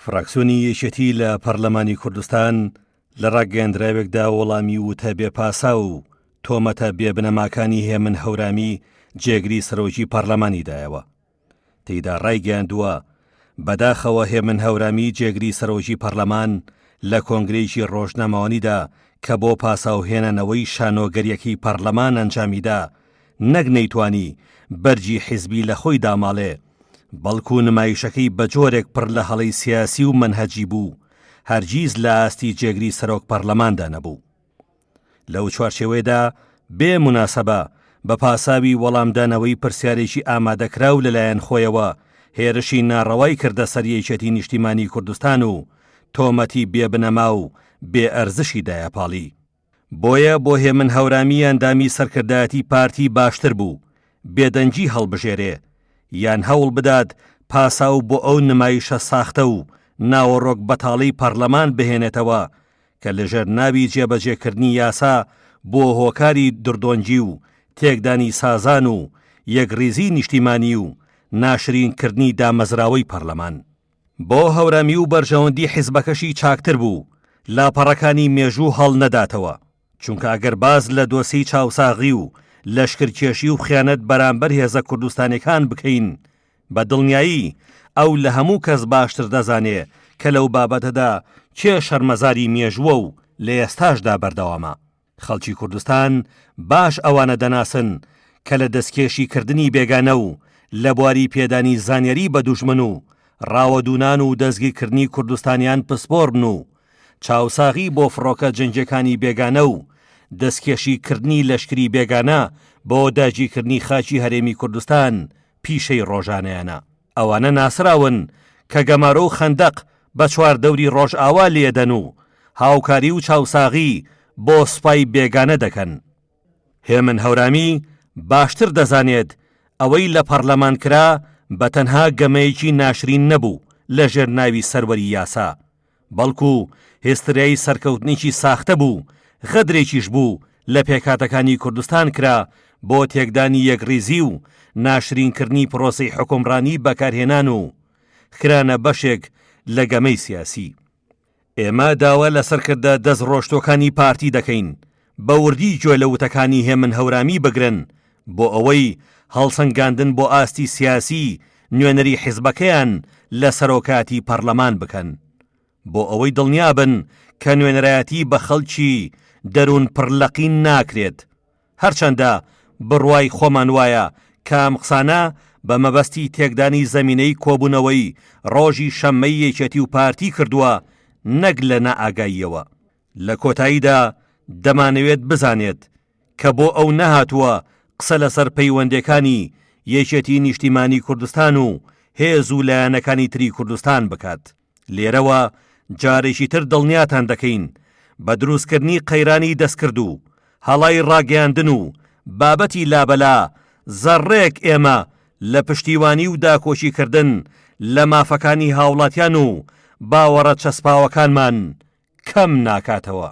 فراکسیۆنی یەکێتی لە پەرلەمانی کوردستان لە ڕاگەیەندراوێکدا وەڵامی وتە بێ پاساو و تۆمەتە بێ بنەماکانی هێمن هەورامی جێگری سەرۆکی پەرلەمانی دایەوە. تێیدا ڕایگەیاندووە، بەداخەوە هێمن هەورامی جێگری سەرۆکی پەرلەمان لە کۆنگرەیەکی ڕۆژنامەوانیدا کە بۆ پاساوهێنانەوەی شانۆگەرییەکەی پەرلەمان ئەنجامیدا نەک نەیتوانی بەرگی حیزبی لە خۆی داماڵێ بەڵکو نمایشەکەی بە جۆرێک پڕ لە هەڵەی سیاسی و مەنهەجی بوو هەرگیز لە ئاستی جێگری سەرۆک پەرلەماندا نەبوو. لەو چوارچێوەیەدا بێ موناسەبە بە پاساوی وەڵامدانەوەی پرسیارێکی ئامادەکراو لەلایەن خۆیەوە هێرشی ناڕەوای کردە سەر یەکێتی نیشتیمانی کوردستان و تۆمەتی بێ بنەما و بێ ئەرزشی دایە پاڵی. بۆیە بۆ هێمن هەورامی ئەندامی سەرکردایەتی پارتی باشتر بوو بێدەنگی هەڵبژێرێ یان هەوڵ بدات پاساو بۆ ئەو نمایشە ساختە و ناوەڕۆک بەتاڵەی پەڕلەمان بهێنێتەوە کە لەژێر ناوی جێبەجێکردنی یاسا بووە هۆکاری دڕدۆنگی و تێکدانی سازان و یەکڕیزی نیشتیمانی و ناشرین کردنی دامەزراوەی پەڕلەمان. بۆ هەورامی و بەرژەوەندی حیزبەکەشی چاکتر بوو لاپەڕەکانی مێژوو هەڵنەداتەوە، چونکە ئەگەر باس لە دۆسێی چاوساغی و لەشکرکێشی و خیانەت بەرامبەر هێزە کوردستانیەکان بکەین بە دڵنیایی ئەو لە هەموو کەس باشتر دەزانێ کە لەو بابەتەدا کێ شەرمەزاری مێژووە و لە ئێستاشدا بەردەوامە. خەڵکی کوردستان باش ئەوانە دەناسن کە لە دەستکێشی کردنی بێگانە و لە بواری پێدانی زانیاری بە دوژمن و ڕاوەدوونان و دەستگیرکردنی کوردستانیان پسپۆرن و چاوساغی بۆ فڕۆکە جەنگیەکانی بێگانە و دەستکێشی کردنی لەشکری بێگانە بۆ داگیرکردنی خاکی هەرێمی کوردستان پیشەی ڕۆژانەیانە. ئەوانە ناسراون کە گەمارۆ و خەندەق بە چواردەوری ڕۆژئاوا لێدەن و هاوکاری و چاوساغی بۆ سوپای بێگانە دەکەن. هێمن هەورامی باشتر دەزانێت ئەوەی لە پەڕلەمان کرا بە تەنها گەمەیەکی ناشرین نەبوو لە ژێر ناوی سەروەری یاسا، بەڵکو هێستریای سەرکەوتنێکی ساختە بوو، غەدرێکیش بوو لە پێکهاتەکانی کوردستان کرا بۆ تێکدانی یەکڕیزی و ناشرینکردنی پرۆسەی حوکمڕانی بەکارهێنان و کرانە بەشێک لە گەمەی سیاسی. ئێمە داوا لە سەرکردە دەستڕۆشتووەکانی پارتی دەکەین بە وردی گوێ لە وتەکانی هێمن هەورامی بگرن بۆ ئەوەی هەڵسەنگاندن بۆ ئاستی سیاسی نوێنەری حیزبەکەیان لە سەرۆکایەتی پەڕلەمان بکەن بۆ ئەوەی دڵنیابن کە نوێنەرایەتی بە خەڵکی دەروون پڕ لەقین ناکرێت هەرچەندە بڕوای خۆمان وایە کە ئەم قسانە بە مەبەستی تێکدانی زەمینەی کۆبوونەوەی ڕۆژی شەممەی یەکێتی و پارتی کردووە نەک لە نائاگاییەوە. لە کۆتاییدا دەمانەوێت بزانێت کە بۆ ئەو نەهاتووە قسە لەسەر پەیوەندێکانی یەکێتی نیشتیمانی کوردستان و هێز و لایەنەکانی تری کوردستان بکات. لێرەوە جارێکی تر دڵنیاتان دەکەین بە دروستکردنی قەیرانی دەستکرد و هەڵای ڕاگەیاندن و بابەتی لابەلا زەڕڕێک ئێمە لە پشتیوانی و داکۆکیکردن لە مافەکانی هاوڵاتیان و باوەڕە چەسپاوەکانمان کەم ناکاتەوە.